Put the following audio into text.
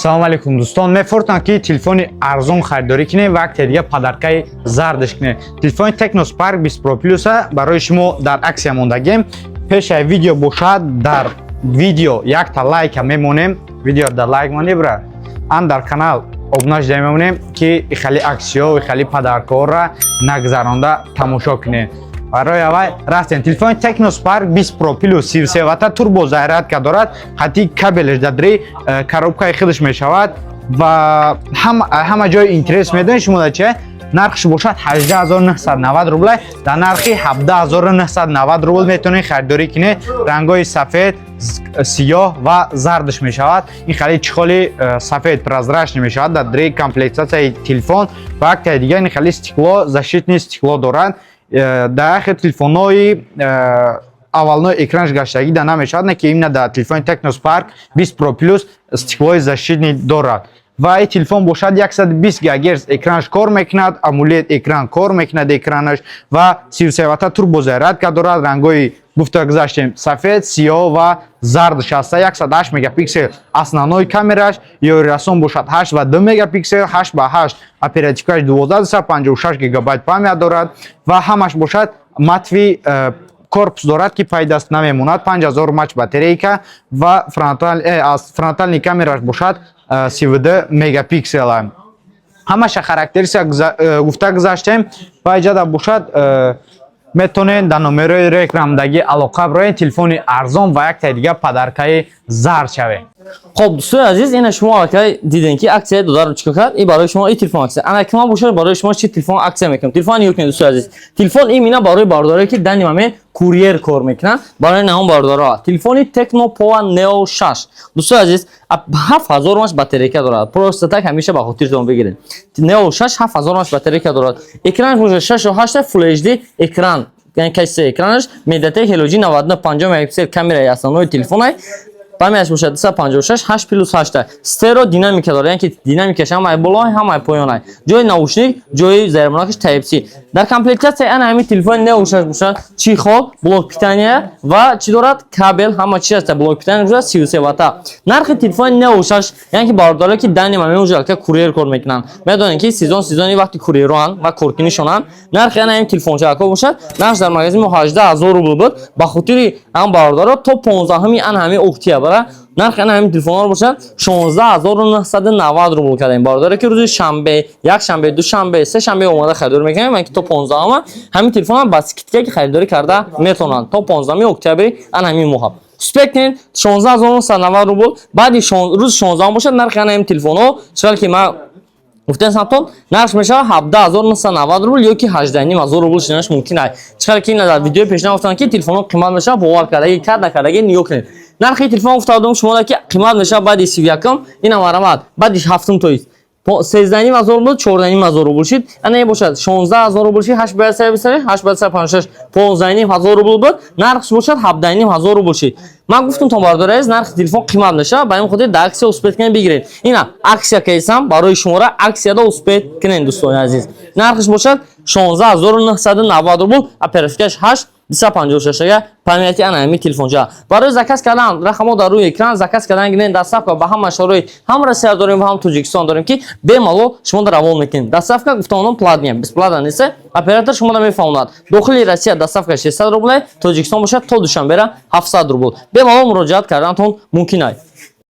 Салом алейкум, дӯстон. Мефуртам, ки телефони арзон харидорӣ кунем ва якте дига подаркаи зардаш кунем. Телефони Tecno Spark 20 Pro Plus барои шумо дар аксия мондагем. Пешаи видео бошад, дар видео якта лайка мемонем. Видео дар лайк монӣ, бра. Ан дар канал обуна шуда мемонем, ки ихали аксиё, ихали подаркаҳоро нагзаронда тамошо кунем. Барои аввал рафтем. Телефони Tecno Spark 20 Pro Plus 33 ватта турбо зарядка дорад, хати кабелаш дадри коробкаи худаш мешавад ва ҳама ҷои интерес медонед шумо дар че нархш бошад, 18990 рубл. Дар нархи 17990 рубл метавонед харидорӣ кунед. Рангҳои сафед, сиёҳ ва зардаш мешавад. Ин хали чехоли сафед прозрачный мешавад дар дри комплектатсияи телефон ва яктаи дигар ин хали стекло, защитный стекло дорад. Дар яхе телефонҳои аввалнои экранш гаштагӣ да намешавад, не ки именно дар телефони Tecno Spark 20 Pro Plus стеклои защитный дорад. Ва ин телефон бошад, 120 гигагерц экранш кор мекунад, AMOLED экран кор мекунад экранаш ва 33 ватта турбо зарядка дорад. Рангҳои гуфта гузаштем, сафед, сиёҳ ва зардаш ҳаста. 108 мегапиксел основной камераш, ёрирасон бошад 8 ва 2 мегапиксел, 8 ба 8. Оперативкаш 12, 56 гигабайт память дорад ва ҳамаш бошад матовый корпус дорад, ки пай даст намемонад. 5000 мАч батарейка ва аз фронтальный камераш бошад 32 мегапиксела. Ҳамаша характеристика гуфта гузаштем ва иҷада бошад, метавонед дар номерои рекламдагӣ алоқа бироед, телефони арзон ва яктаи дига подаркаи зард шавед. Хоб, дӯстони азиз, ина шумо аллакай дидем, ки аксияи додаро чикор кард. И барои шумо и телефон аксия. Ана ки ман бошад, барои шумо чи телефон аксия мекунам. Телефон нигоҳ кунед, дӯстони азиз. Телефон именно барои бародарое, ки данный момент курьер кор мекунанд, барои наон бародаро. Телефони Tecno Pova Neo 6. Дӯстони азиз, 7000 мАч батарейка дорад. Просто так ҳамеша ба хотиртон бигиред. Neo 6 7000 мАч батарейка дорад. Экранаш бошад 6.8 Full HD экран. Яъне качество экранаш. MediaTek Helio G99, 50 мегапиксел камераи основной телефонай. Памяташ бошад 256, 8 плюс 8. Стерео динамика дорад, яъне ки динамикаш ҳамаи болои, ҳамаи поёнай. Ҷои наушник, ҷои зарбонакаш Type C. Дар комплектатсияи ана ҳамин телефони Neo 6 бошад, чехол, блок питания ва чӣ дорад? Кабел, ҳама чи ҳаст. Блок питания бошад 33 ватта. Нархи телефони Neo 6, яъне ки бародарое, ки данный момент уже алка курьер кор мекунанд. Медонед, ки сезон сезони вақти курьероанд ва коркунишонанд. Нархи ана ҳамин телефончако бошад, нархш дар магазин мо 18 000 рубл буд. Ба хотири ҳам бародаро то 15-уми ана ҳамин октябра нархи ана ҳамин телефонҳоро бошад, 16 990 рубл кардем. Бародаре, ки рӯзи шанбе, якшанбе, душанбе, сешанбе омода харидорӣ мекунем, ки то 15-ума ҳамин телефонам ба скидка ки харидорӣ карда метавонанд то 15 октябри ана ҳамин моҳа. Успеть кунед, 16 990 рубл. Баъди рӯзи 16 бошад, нархи ана ҳамин телефонҳо, чӣ ки ман гуфтем самтон, нархш мешавад 17 990 рубл ё ки 18 500 рубл шуданаш мумкин аст. Чӣ ки ин дар видеои пешина гуфтам, ки телефонҳо қимат мешавад, бовар кардаги кард накардаги нигоҳ кунед. Нархи телефон гуфта будам шумо, ки қимат мешавад баъди 31-м, ина марамат баъди ҳафтум, тоист 13 500 буд, 14 500 рубл шид. Ана ин бошад, 16 000 рубл шид, ҳашт бояд 128, ҳашт бояд 156, 15 500 рубл буд, нархш бошад 17 500 рубл шид. Ман гуфтам то бародари азиз, нархи телефон қимат мешавад, ба ин хотир дар аксия успеть кунед, бигиред. Ина аксия кайсам барои шумора, аксияда успеть кунед, дӯстони азиз. Нархш бошад 16 990 рубл, оперативкаш 8, 256 памяти ана ҳамин телефонча. Барои заказ кардан рақамҳо дар рӯи экран. Заказ кардан гирен, доставка ба ҳама шаҳрҳои ҳам Россия дорем ва ҳам Тоҷикистон дорем, ки бемалол шумо равон мекунем. Доставка гуфтаонон платная, бесплатно нест. Оператор шуморо мефаҳмонад. Дохили Россия доставка 600 рубле, Тоҷикистон бошад, то Душанбера 700 рубл. Бемалол муроҷиат карданатон мумкин аст.